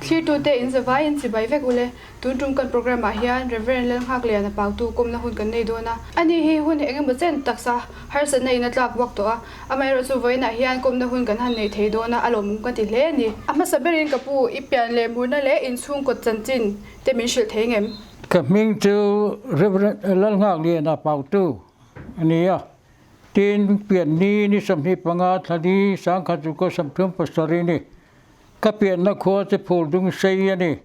Thlirtute in zavai in chibai vek ule. Tun tum kan programme ah hian Rev. Lalnghakliana Pautu kawmna hun kan nei dawn a. Ani hi hun eng emaw chen taksa harsatna in a tlak buak tawh a. Amaherawhchu vawiinah hian kawmna hun kan han nei thei dawn a, a lawmawm ka ti hle a ni. A hmasa berin ka pu i pian leh murna leh inchhungkaw chanchin te min hrilh thei ngem? Ka hming chu Rev. Lalnghakliana Pautu a ni a. Tin, pianni ni 25 thlali 1937 ni. Ka pianna khua chu phul dung sei a ni.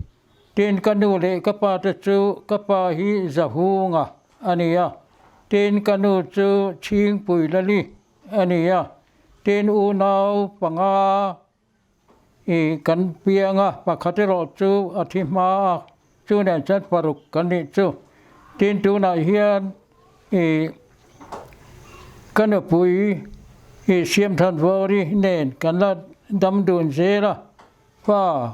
Tin, ka nu leh ka pa te chu ka pa hi Zahunga a ni a, tin ka nu chu Chhingpuilali a ni a, tin unau panga i kan piang a, pakhat erawh chu a thi hma a, chu nen chuan paruk kan nih chu. Tin, tunah hian i ka nupui i Siamthanvawri nen kan la dam dun zel a, fa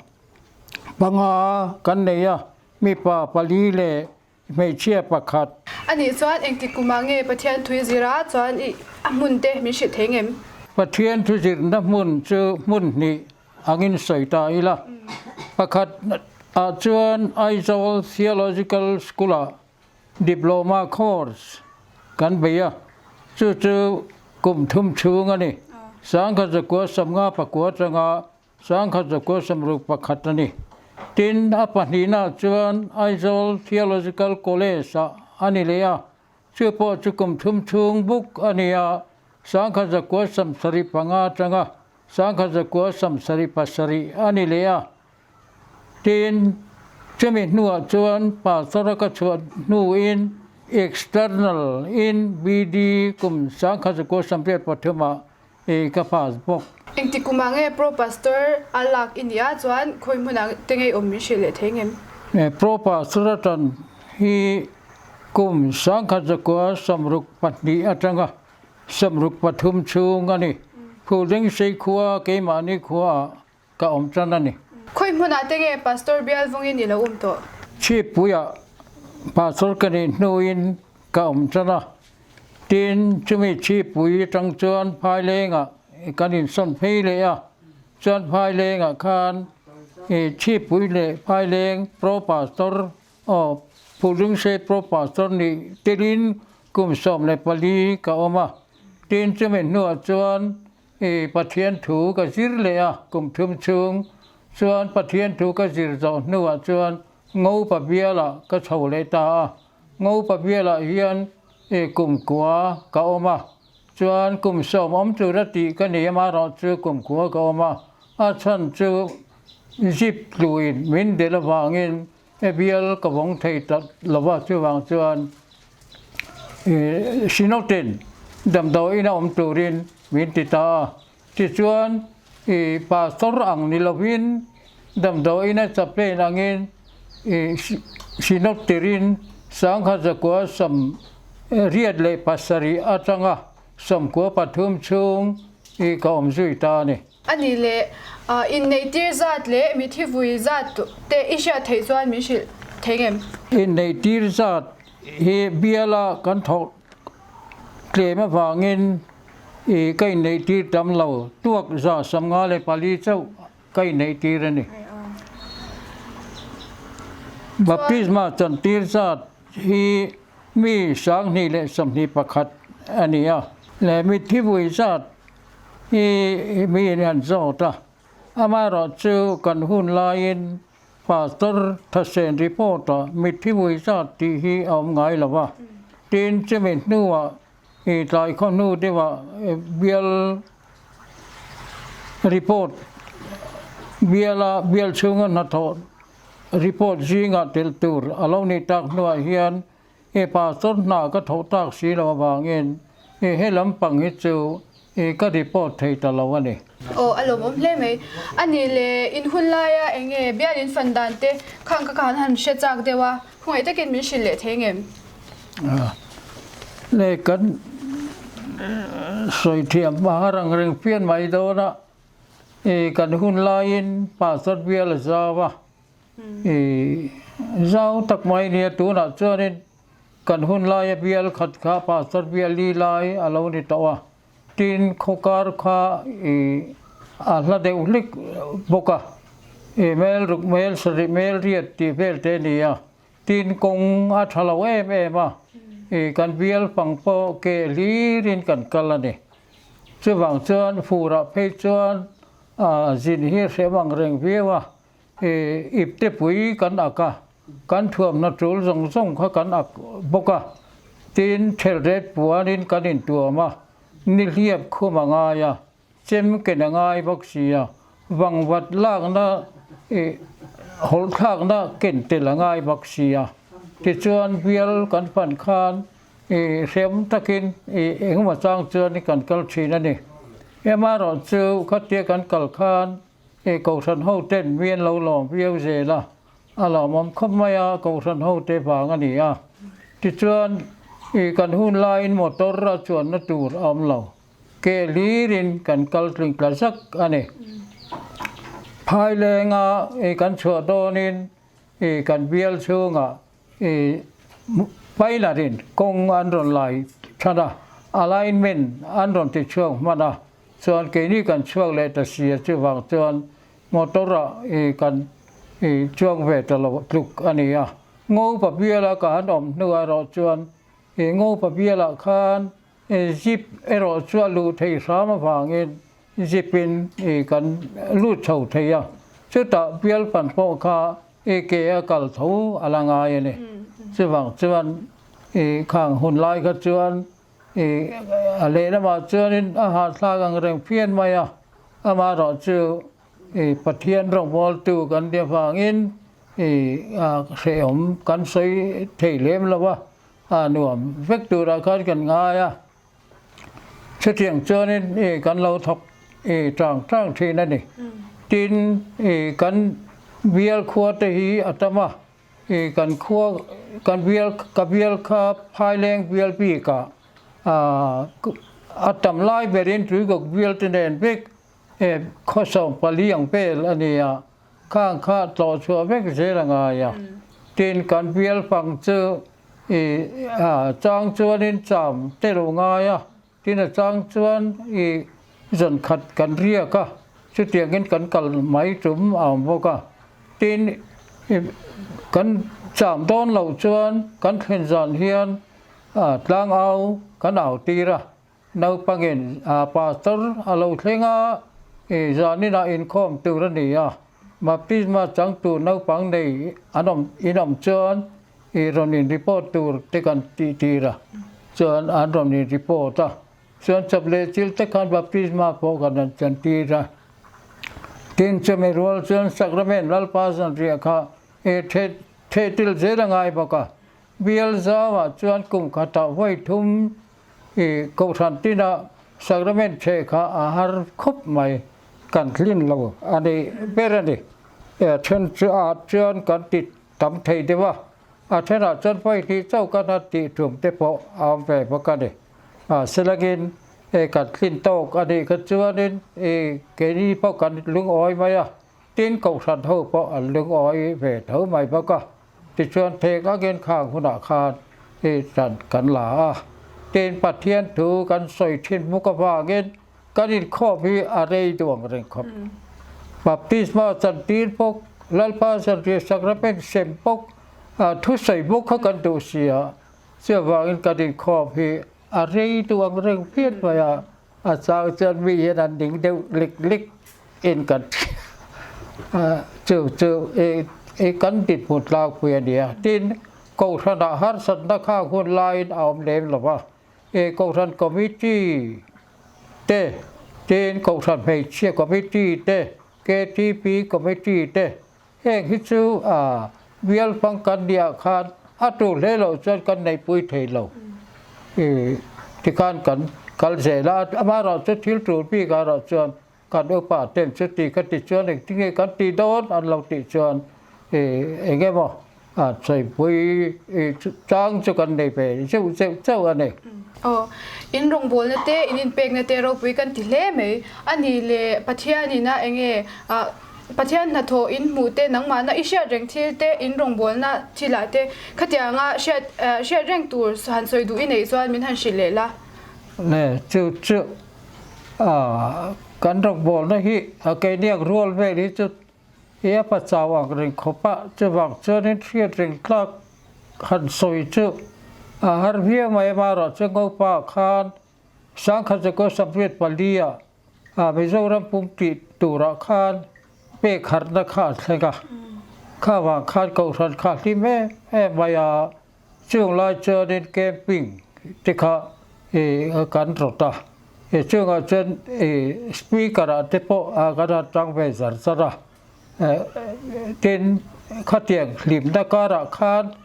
panga kan nei a, mipa pali leh hmeichhia pakhat. Anih chuan engtik kumah nge Pathian thui zira chuan i a hmun te min hrilh thei ngem? Pathian thu zirna hmun chu hmun hnih angin sawi ta ila, pakhat ah chuan Aizawl Theological School ah Diploma course kan bei a, chu chu kum thum chhung a ni. 1959 atanga 1961 a ni. Tin, a pahnihna chuan Aizawl Theological College-ah a ni leh a, chu pawh chu kum thum chhung buk a ni a, 1975 atanga 1977 a ni leh a. Tin, chumi hnuah chuan Pastor-a ka chhuah hnuin External in BD kum 1983 ah ei ka pass bawk. Engti kumah nge Pro Pastor a lak i nih a chuan khawi hmunah te ngei awm min hrilh leh thei ngem? Pro Pastor atan hi kum 1962 atanga 63 chhung a ni. Phulringsei khua keimahni khuaah Ka awm tan a ni. Khawi hmunah te nge Pastor bial vawngin i lo awm tawh? Chhippuiah Pastor ka nih hnuin ka awm tan a, tin chumi Chhippui atang chuan Phailengah kan insawn phei leh a, chuan Phailengah khan Chhippui leh Phaileng Pro Pastor aw Phulringsei Pro Pastor nih telin kum 14 ka awm a, tin chumi hnuah chuan I Pathian thu ka zir leh a, kum thum chhung chuan Pathian thu ka zir zawh hnuah chuan Ngopa bialah ka chho leh ta a. Ngopa bialah hian i kum kua ka awm a, chuan kum sawm awm tura tih ka ni amaherawh chu kum kua ka awm a, a chhan chu zip tluin min delh avangin e bial ka vawng thei ta lo va, chuvang chuan i Synod-in damdawiin a awm turin min ti ta a. Tichuan i pastor ang ni lovin damdawiin a chaplain angin i Synod tirin 1987 atanga 93 chhung i ka awm zui ta a ni. A nih leh, inneihtir zat leh mithi vui zat te i hriat theih chuan min hrilh thei ngem? Inneihtir zat hi biala kan thawk tlem avangin i ka inneihtir tam lo, tuak 54 chauh ka inneihtir a ni. Baptisma chantir zat hi mi 2021 a ni a, leh mithi vui zat Hi mi in an zawt a, amaherawh chu kan hun laiin Pastor Thasen report ah mitthi vui zat tih hi a awm ngai lo va, tin chumi hnuah i tlai khaw hnu deuhah bial report biala bial chhunga hnathawh report zingah tel tur a lo nih tak hnuah hian He pastor hna ka thawh tak si lo avangin he he lampang hi chu ka report thei ta lo a ni. Aw a lawmawm hle mai. A nih leh in hun laia eng nge bial in fan dan te khang ka khan han hre chak deuh a, khawngaih takin min hrilh leh thei ngem? Le kan sawi thiam hma rang reng pian mai dawn a, kan hun laiin pastor bial a zau a, I zau tak mai nia tunah chuanin kan hun laia bial khat kha pastor bial li lai a lo ni tawh a, tin khawkar kha i a hla deuh hlik bawk a. i mel ruk mel sarih mel riat tih vel te a ni a, tin kawng a tha lo em em a, i kan bial pang pawh ke hlirin kan kal a ni. Chuvang chuan furah phei chuan a zin hi hrem ang reng viau a, i ipte pui kan ak a, kan thuamna tul zawng zawng kha kan ak bawk a, tin thelret puanin kan intuam a, nihliap khum a ngai a, chem ken a ngai bawk si a, vangvat lakna ih hawlh thlakna ken tel a ngai bawk si a, tichuan bial kan pan khan ih hrem takin ih engemaw chang chuan kan kal thin a ni. Amaherawh chu khatia kan kal khan ih kohhran ho ten mi an lo lawm viau zel a, a lawmawm khawp mai a, kohhran ho te vang a ni a. Tichuan ih kan hun laiin motor a chuanna tur a awm lo. Ke hlirin kan kal tling tla zak a ni. Phailenga i kan chhuah dawnin i kan bial chhungah i painarin kawng an rawn lai than a, alignment an rawn ti chhuak hman a, chuan keini kan chhuak leh ta si a, chuvang chuan motor-ah i kan i chuang ve ta lo tluk a ni a. Ngopa biala ka han awm hnuah erawh chuan i ngopa bialah khan Zip erawh chu a luh theih hram avangin zip in kan lut chho thei a, chutah bial pan pawh kha i ke a kal tho a la ngai a ni. Chuvang chuan i khang hun lai kha chuan i a lehlamah chuanin a hahthlak ang reng phian mai a, amaherawh chu i Pathian rawngbawltu kan nih avangin i hrehawm kan sawi thei lem lo a. A nuam vek turah khan kan ngai a, chutiang chuanin i kan lo thawk i tang tang thin a ni. Tin, i kan bial khua te hi a tam a, i kan khua kan bial ka bial kha Phaileng bial bikah a tam lai berin Tuikuk bial te nen vek khawsawm pali ang vel a ni a. Khang kha tlawh chhuah vek zel a ngai a, tin kan bial fang chu i a chang chuanin cham te lo ngai a, tin a chang chuan i zan khat kan riak a, chutiangin kan kal mai tum a awm bawk a, tin i kan cham dawn loh chuan kan thlen zan hian a tlang au kan au tir a. Naupangin pastor a lo thleng a, i zaninah inkhawm tur a ni a, baptisma changtu naupang nei an awm in awm chuan i rawn in report tur te kan tih tir a, chuan an rawn in report a, chuan chawp leh chil te khan baptisma pawh kan rawn chan tir a. Tin, chumi rual chuan sacrament Lalpa zanriah kha i theh til zel a ngai bawk a, Bial zauah chuan kum khatah vawi thum i Kohhran tinah Sacrament chhe kha a har khawp mai, kan tlin lo a ni ber a ni. A then chu ah chuan kan ti tam thei deuh a, a thenah chuan vawi hnih chauh kan han tih tum te pawh a awm ve bawk a ni. Mahselangin e kan tlin tawk a nih kha chuanin i keini pawh kan lungawi mai a, tin Kohhran ho pawh an lungawi ve tho mai bawk a. Tichuan thek angin khang hunah khan i tan kan la a, tin Pathian thu kan sawi thin bawk avangin kan inkhawm hi a rei duh ang reng khawp. Baptisma chantir bawk, Lalpa zanriah sacrament sem bawk, thusawi bawk kha kan duh si a, chuvangin kan inkhawm hi a rei duh ang reng phian mai a, A chang chuan mi hian an ding deuh lik lik in kan chu chu i kan dinhmun tlangpui a ni a. Tin, Kohhranah harsatna khang hun laiin a awm lem lo va, i Kohhran Committee te, tin Kohhran Hmeichhia Committee te, KTP Committee te, heng hi chu bial hmang kan nih ah khan a tur hle loh chuan kan neihpui thei lo. I tikhan kan kal zel a, amaherawh chu thil tur bik ah erawh chuan kan upa ten chuti ka ti chuan engtinge kan tih dawn an lo tih chuan i eng emaw a sawipui i chang chu kan nei ve zeuh zeuh chauh a ni. Aw, in rawngbawlna te, in inpekna te ropui kan ti hle mai. A ni le, Pathianin a enge ah Pathian hnathawh in hmuh te, nangmahna i hriat reng thil te, in rawngbawlna thilah te khatianga hriat hriat reng tur han sawi duh i neih chuan min han hrilh leh la. Le, chu chu ah kan rawngbawlna hi a keiniak rual vel hi chu. I a pachau ang reng khawp a, chuvang chuanin hriat reng tlak han sawi chu a har viau mai. Amaherawhchu Ngopa khan Sangkhat Zakua Samriat palia ah Mizoram pum tih turah khan pek harhna kha a thleng a, kha vang khan Kohhran kha a hlim em em mai a, chung lai chuanin camping te kha kan rawt a, chungah chuan speaker ah te pawh kan han tang ve zar zar a, tin khatiang hlimna karah khan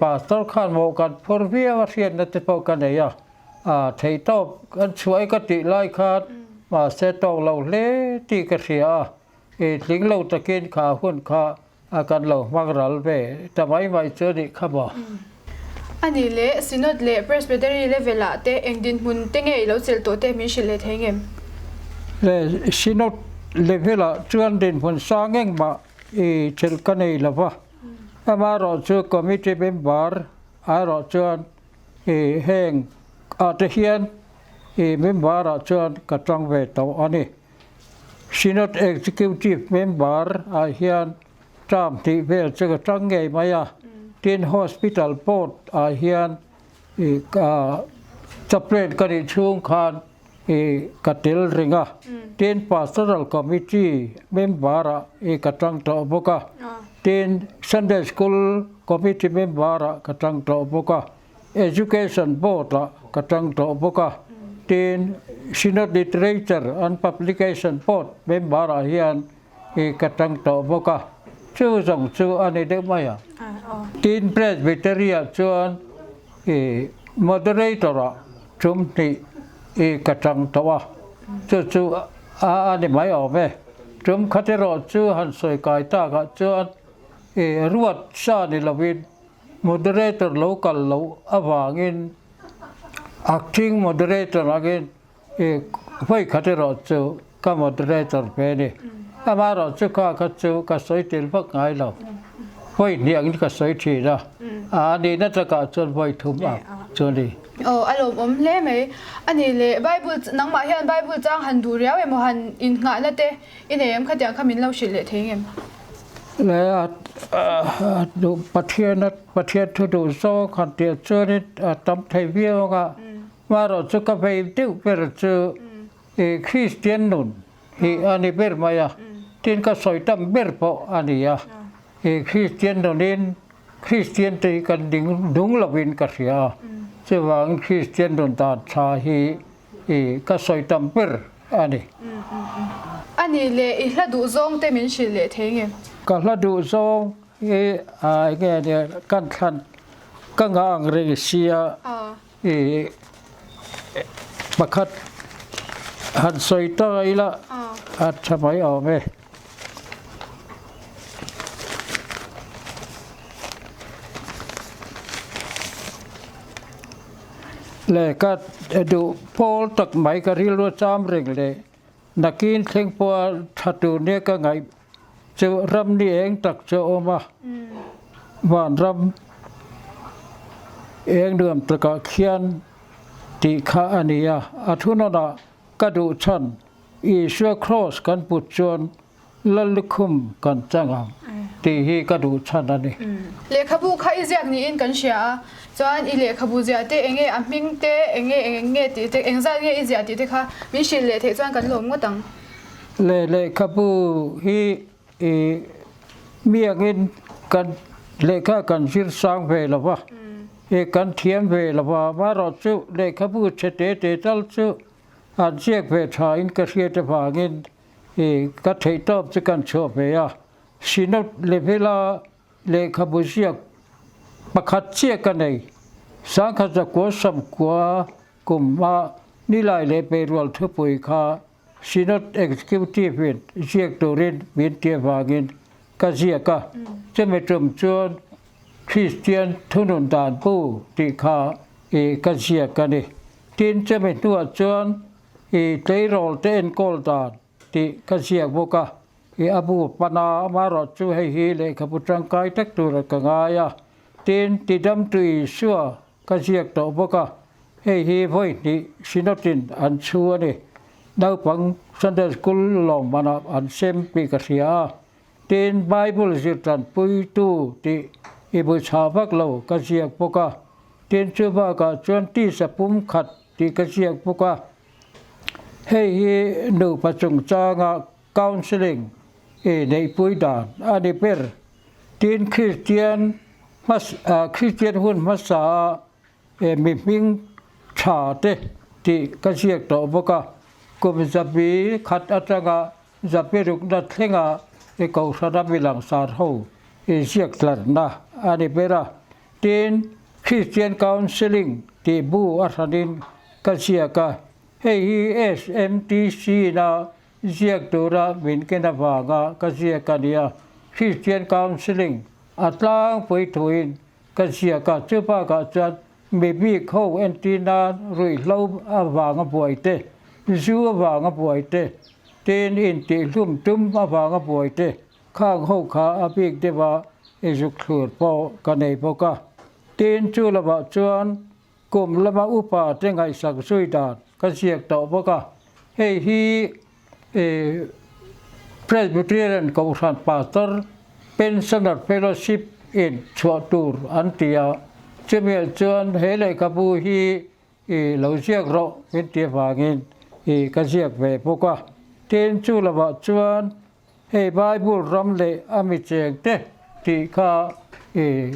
pastor khan mawh kan phur viau a hriatna te pawh ka nei a. A thei tawp kan chhuah i ka tih lai khan mahse tawk lo hle tih ka hria a, i tling lo takin kha hun kha a kan lo hmang ral ve ta mai mai chu a nih kha maw. A nih leh Synod leh Presbytery level ah te eng dinhmun te nge i lo chelh tawh te min hrilh leh thei ngem? Le Synod level ah chuan dinhmun sang engmah i chelh ka nei lo va, amaherawhchu committee member erawh chuan I heng ah te hian i member ah chuan ka tang ve tawh a ni. Synod Executive member ah hian term tih vel chu ka tang ngei mai a. Tin Hospital Board ah hian i ka chaplain ka nih chhung khan i ka tel reng a. Tin Pastoral Committee member ah i ka tang tawh bawk a. Tin Sunday School Committee member ah ka tang tawh bawk a, Education Board ah ka tang tawh bawk a, tin Synod Literature and Publication Board member ah hian i ka tang tawh bawk a, chu zawng chu a ni deuh mai a. Tin Presbytery ah chuan i Moderator ah tum hnih i ka tang tawh a, chu chu a ni mai awm e. Tum khat erawh chu han sawi kai tak ah chuan i ruat sa ni lovin moderator lo kal loh avangin acting moderator angin i vawi khat erawh chu ka moderator ve a ni. Amaherawh chu kha kha chu ka sawi tel vak ngai lo. Vawi hnih angin ka sawi thin a, a nihna takah chuan vawi thum ang chu a ni. Aw, a lawmawm hle mai. A nih leh Bible nangmah hian Bible chang han duh riau emaw han innghahna te i nei em khatiang kha min lo hrilh leh thei ngem? Le a duh Pathian a Pathian thu duh zawng han tih chuanin a tam thei viau ang a, amaherawh chu ka vei deuh ber chu i Kristian nun hi a ni ber mai a, tin ka sawi tam ber pawh a ni a, i Kristian nunin Kristian te hi kan ding nung lovin ka hria a, chuvangin Kristian nun dan tha hi i ka sawi tam ber a ni. A nih leh i hla duh zawng te min hrilh leh thei nge? Ka hla duh zawng hi a enge nia kan thlan ka ngah ang reng sia i pakhat han sawi ta ila a tha mai awm e. Le ka duh pawl tak mai ka rilru cham reng leh nakin thleng pawha tha tur nia ka ngaih chu ram ni eng tak chu a awm a, vanram eng nuam takah khian tih kha a ni a, a thunawnah ka duh chhan Isua Kraws kan put chuan Lallukhum kan chang ang tih hi ka duh chhan a ni. Lehkhabu kha i ziak niin kan hria a, chuan i lehkhabu ziah te enge a hming te enge eng nge tih te engzat nge i ziah tih te kha min hrilh leh theih chuan kan lawm ngawt ang. Le lehkhabu hi i miangin kan lehkha kan zir sang ve lo va, i kan thiam ve lo va, amaherawhchu lehkhabu chhe te te tal chu An ziak ve thain ka hriat avangin i ka theihtawp chu kan chhuah ve a. Synod level-a lehkhabu ziak pakhat chiah ka nei. Sangkhat zakua samkua kuma nilai leh beirual thupui kha Synod Executive-in ziak turin min ti avangin ka ziak a. Chumi tum chuan Kristian thunun dan bu tih kha i ka ziak a ni. Tin, chumi hnuah chuan i tleirawl te enkawl dan tih ka ziak bawk a, i a bu pana amaherawh chu hei hi lehkhabu tangkai tak tura ka ngai a. Tin, tidamtu Isua ka ziak tawh bawk a, hei hi vawi hnih Synod-in an chhu a ni. Naupang Sunday School lawmmanah an sem tih ka hria a. Tin, Bible zirtanpuitu tih i bu chhah vak lo ka ziak bawk a. Tin, chu bakah chuan tisa pumkhat tih ka ziak bawk a. Hei hi nupa chungchanga counselling i neihpui dan a ni ber. Tin, Kristian Kristian hun hmasa a mi hming tha te tih ka ziak tawh bawk a. Kum zabi khat atanga zabi rukna thlenga i kohhrana mi langsar ho i ziak tlarna a ni ber a. Tin, Christian Counselling tih bu a hranin ka ziak a, hei hi SMTC na ziak tura min ken avanga ka ziak a nia. Christian Counselling a tlangpui thuin ka ziak a, chu bakah chuan mi bik ho entir nan ruihhlo avanga buai te, zu avanga buai te, tin intihhlum tum avanga buai te, Khang ho kha a bik deuh a, i zuk thlur pawh ka nei bawk a. Tin, chu lamah chuan kum lama upa te ngaihsak zui dan ka ziak tawh bawk a. Hei hi Presbyterian Kohhran Pastor Pensioner Fellowship in chhuah tur an ti a, chumiah chuan he lehkhabu hi I lo ziak rawh min ti avangin i ka ziak ve bawk a. Tin, chu lamah chuan hei Bible ram leh a mi cheng te tih kha i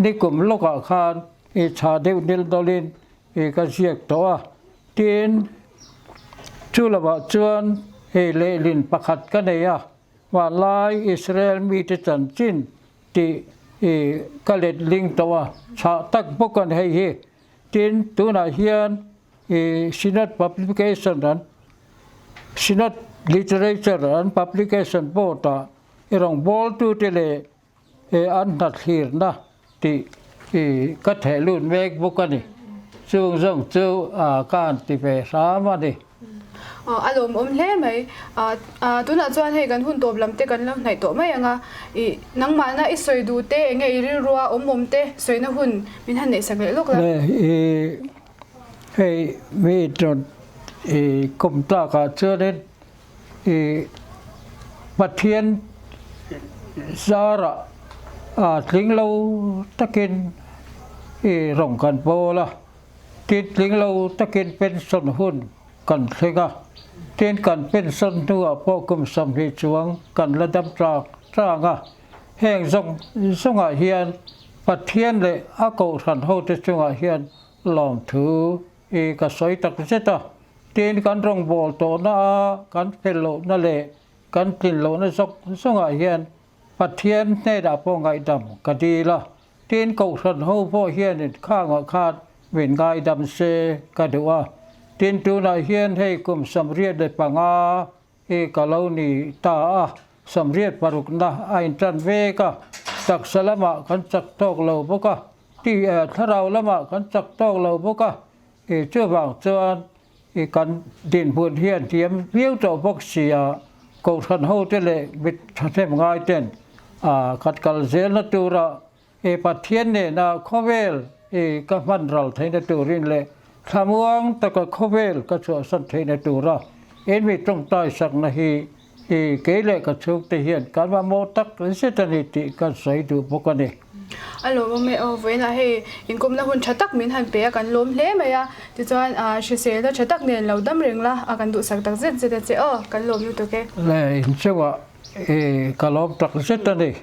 nikum lawkah khan i chhah deuh nil dawlin i ka ziak tawh a. Tin, chu lamah chuan hei lehlin pakhat ka nei a, Hmanlai Israel mite chanchin tih i ka let ling tawh a, chhah tak bawk an hei hi. Tin, tunah hian i Synod Publication an Synod Literature an Publication Board ah i rawngbawltute leh i an hnathlirna tih i ka theh lut mek bawk a ni. Chung zawng chu ka han ti ve hram a ni. A lawmawm hle mai. Tunah chuan hei kan hun tawp lam te kan lo hnaih tawh mai ang a. I nangmahna i sawi duh te eng nge i rilrua awm awm te sawina hun min han neihsak leh lawk la. Le i hei mi rawn i kawm tlakah chuanin i Pathian zarah a tling lo takin i rawn kan pawl a. Tin tling lo takin pension hun kan thleng a, tin kan pension hnuah pawh kum 20 chuang kan la dam tang tang a. Heng zawng zawngah hian Pathian leh a kohhran hote chungah hian lawmthu i ka sawi tak zet a. Tin kan rawngbâwl tawhna a kan fel lohna leh kan tlin lohna zawng zawngah hian Pathian hnenah pawh ngaihdam ka dil a. Tin, Kohhran ho pawh hianin khangah khan min ngaidam se ka duh a. Tin, tunah hian hei kum 75 hi ka lo ni ta a, 86na a intan vek a, taksa lamah kan chak tawk lo bawk a, ti thlarau lamah kan chak tawk lo bawk a, i chuvang chuan i kan dinhmun hian thiam viau tawh bawk si a, Kohhran hote leh mit thahnem ngai ten a kan kal zelna tura i Pathian nena khawvel i ka hman ral theihna turin leh thlamuang taka khawvel ka chhuahsan theihna tura in mi tawngtai sakna hi i kei leh ka chhungte hian kan mamawh tak zet a ni tih kan sawi duh bawk a ni. A lawmawm e aw, vawiinah hei inkawmna hun tha tak min han pe a, kan lawm hle mai a, tichuan hriselna tha tak nen lo dam reng la a kan duhsak tak zet zet a che aw, kan lawm lutuk e. Le inchungah i ka lawm tak zet a ni.